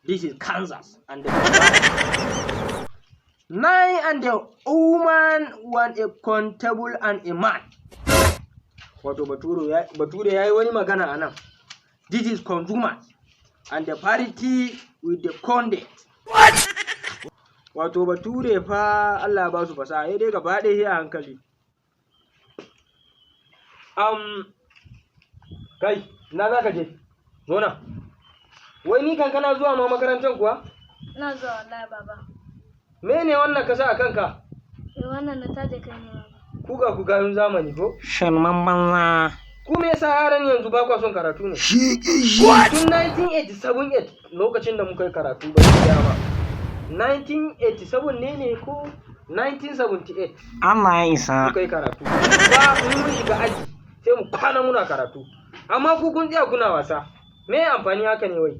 This is Kansas and the nine and the woman, one a countable and a man. Wato Bature ya yi wani magana a nan. This is consumers and the parity with the conduct. Wato Bature fa, Allah ya ba su fasaha, sai dai gaba ɗaya sai a hankali. Kai, na za ka je? Zo nan. Wai ni kan kana zuwa ma makarantar kuwa? Ina zuwa wallahi, baba. Mene wannan ka sa a kanka? Eh, wannan na taje kai ne, baba. Ku ga ku gayun zamani ko? Shirman banza. Ku me yasa yaran yanzu ba kwa son karatu ne? Tun 1987 lokacin da muka yi karatu, ba su ba. 1987 ne ko 1978 Allah ya isa. muka yi karatu. Ba mun shiga aji sai mu kwana muna karatu. Amma ku kun tsaya kuna wasa. Me amfani haka ne wai?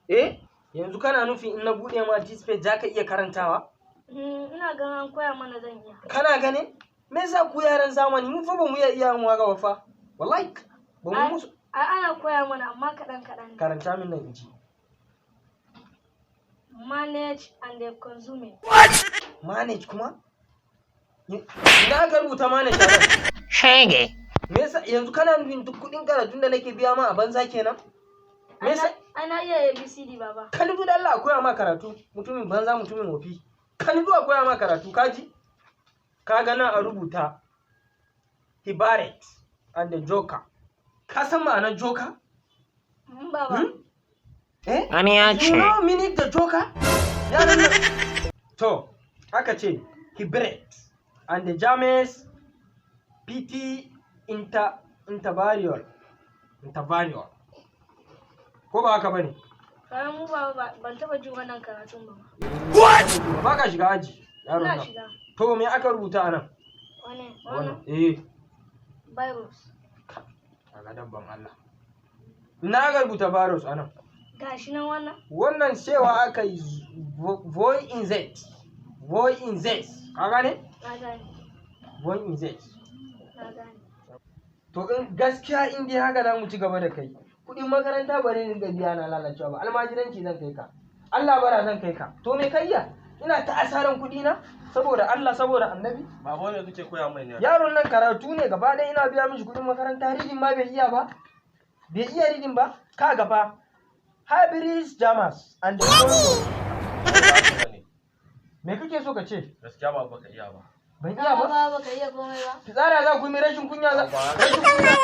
Eh? Yanzu kana nufin in na buɗe ma this page za ka iya karantawa? Ina ganin an koya mana, zan iya. Kana gane? Me yasa ku yaran zamani, mu fa ba mu iya iya mu haka ba fa. Wallahi ba mu musu. Ai ana koya mana, amma kaɗan kaɗan ne. Karanta min nan in ji. Manage and the consuming. Manage kuma? Ina aka rubuta manage a nan? Shege. Me yasa yanzu kana nufin duk kuɗin karatun da nake biya ma a banza kenan? Me yasa Ana iya ABCD, baba. Ka nutsu da Allah a koya ma karatu, mutumin banza, mutumin wofi. Ka nutsu a koya ma karatu, kaji? Ka ga nan a rubuta Hibaret and the Joker. Ka san ma'anar Joker? Baba. Hmm? Eh? Ƙarya ce. You know meaning the Joker? Yaran nan. To, aka ce Hibret and the James PT Intervarial. Intervarial. Ko ba haka bane? Kayan mu, baba, ban taɓa jin wannan karatun ba. Ba ka shiga aji, yaron Ina nan. shiga. To, me aka rubuta a nan? Wane? Wannan. Wannan? Eh. Virus. Kaga dabban Allah. Ina aka rubuta virus a nan? Gashi nan wannan. Wannan cewa aka yi void in Z. Void in Z. Ka gane? Na gane. Void in Z. Na gane. To, in gaskiya in dai haka za mu ci gaba da kai, kuɗin makaranta ba ne dinga biya na lalacewa ba, almajiranci zan kai ka. Allah bara zan kai ka. To, me kai ya? Ina ta asaran kuɗi na saboda Allah, saboda Annabi. Baba, me kake koya mai ne? Yaron nan karatu ne gaba ɗaya, ina biya mishi kuɗin makaranta, reading ma bai iya ba. Bai iya reading ba. Ka gaba. Hybrid jammers and the Ba haka bane. Me kake so ka ce? Gaskiya ba baka iya ba. Ban iya ba. Baba, baka iya komai ba. Fitsara za ku yi min, rashin kunya za. Ba haka. Rashin kunya.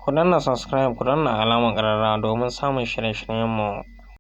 Ku danna subscribe, ku danna alamar ƙararrawa domin samun shirye-shiryenmu.